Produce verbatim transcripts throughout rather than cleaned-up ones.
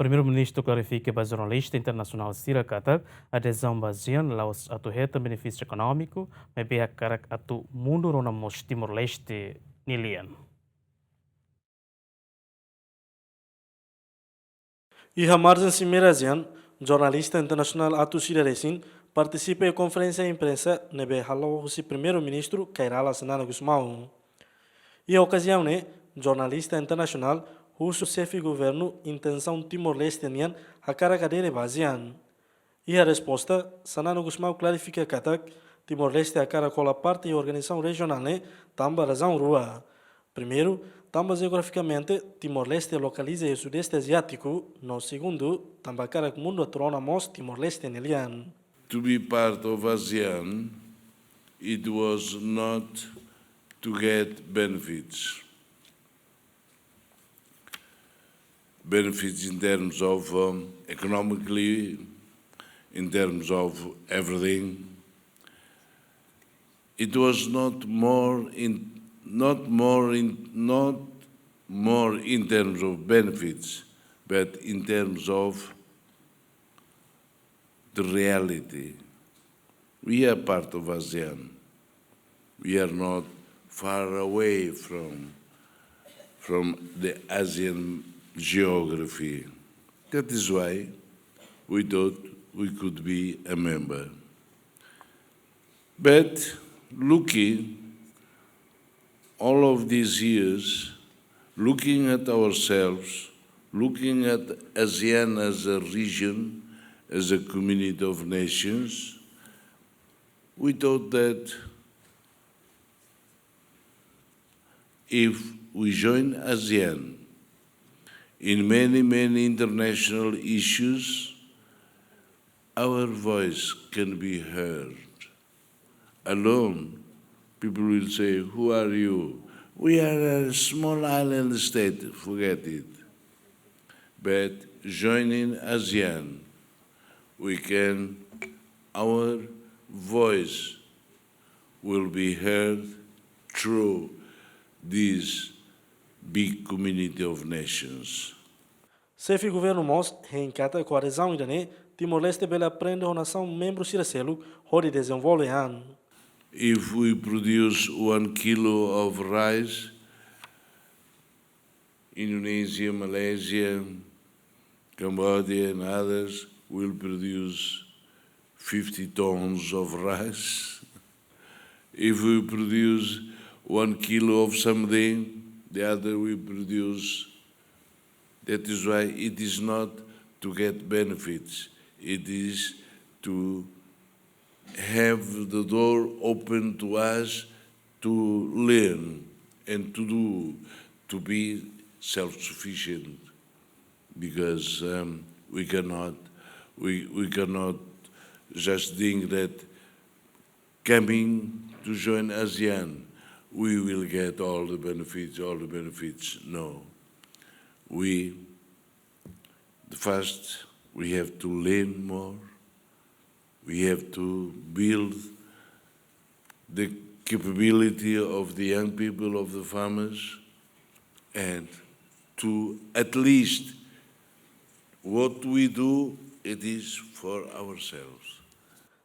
Primeiru-Ministru klarifika ba jornalista internasionál sira katak adezaun ba ASEAN la'ós atu hetan benefísiu ekonómiku, maibé hakarak atu mundu rona mós Timor-Leste nia lian. Iha marjen Simeira ASEAN, jornalista internasionál atus ida resin partisipa iha konferénsia imprensa ne'ebé halo husi Primeiru-Ministru Kay Rala Xanana Gusmão. Iha okaziaun ne'e, jornalista internasionál husu xefe governu intensaun Timor-Leste nian hakarak adere ba ASEAN. Iha resposta, Xanana Gusmão klarifika katak Timor-Leste hakarak hola parte iha organizasaun rejionál ne'e tanba razaun rua. Primeiru, tanba jeografikamente Timor-Leste lokaliza iha Sudeste Aziátiku, no segundu, tanba hakarak mundu atu rona mós Timor-Leste nia lian. To be part of ASEAN, it was not to get benefits. Benefits in terms of, um, economically, in terms of everything. It was not more in, not more in, not more in terms of benefits, but in terms of the reality. We are part of ASEAN. We are not far away from, from the ASEAN geography. That is why we thought we could be a member. But looking all of these years, looking at ourselves, looking at ASEAN as a region, as a community of nations, we thought that if we join ASEAN in many, many international issues, our voice can be heard. Alone, people will say, "Who are you?" We are a small island state, forget it. But joining ASEAN, we can, our voice will be heard through this big community of nations. Xefe governu mós hein katak ho adezaun ida-ne'e, Timor-Leste bele aprende ho nasaun membru sira seluk hodi dezenvolve an. If we produce one kilo of rice, Indonesia, Malaysia, Cambodia and others will produce fifty tons of rice. If we produce one kilo of something, the other will produce. That is why it is not to get benefits. It is to have the door open to us to learn and to do, to be self-sufficient, because, um, we cannot, we, we cannot just think that coming to join ASEAN, we will get all the benefits, all the benefits. No. We, the first, we have to learn more. We have to build the capability of the young people, of the farmers, and to at least what we do, it is for ourselves.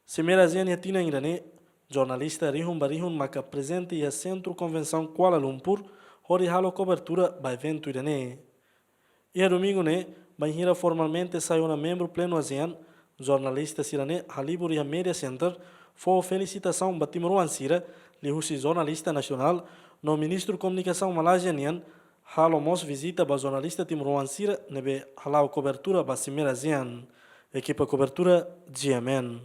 Simeira ASEAN iha tinan ida-ne'e, jornalista rihun ba rihun maka prezente iha Sentru Konvensaun Kuala Lumpur, hodi halo kobertura ba eventu ida-ne'e. Iha domingu ne'e, bainhira formalmente sai ona membru plenu ASEAN, jornalista sira-ne'e halibur iha Media Center, fó felisitasaun ba timoroan sira, liuhusi jornalista nasionál, no Ministru Komunikasaun Malázia nian, halo mós vizita ba jornalista timoroan sira ne'ebé hala'o kobertura ba Simeira ASEAN. Ekipa kobertura, G M N.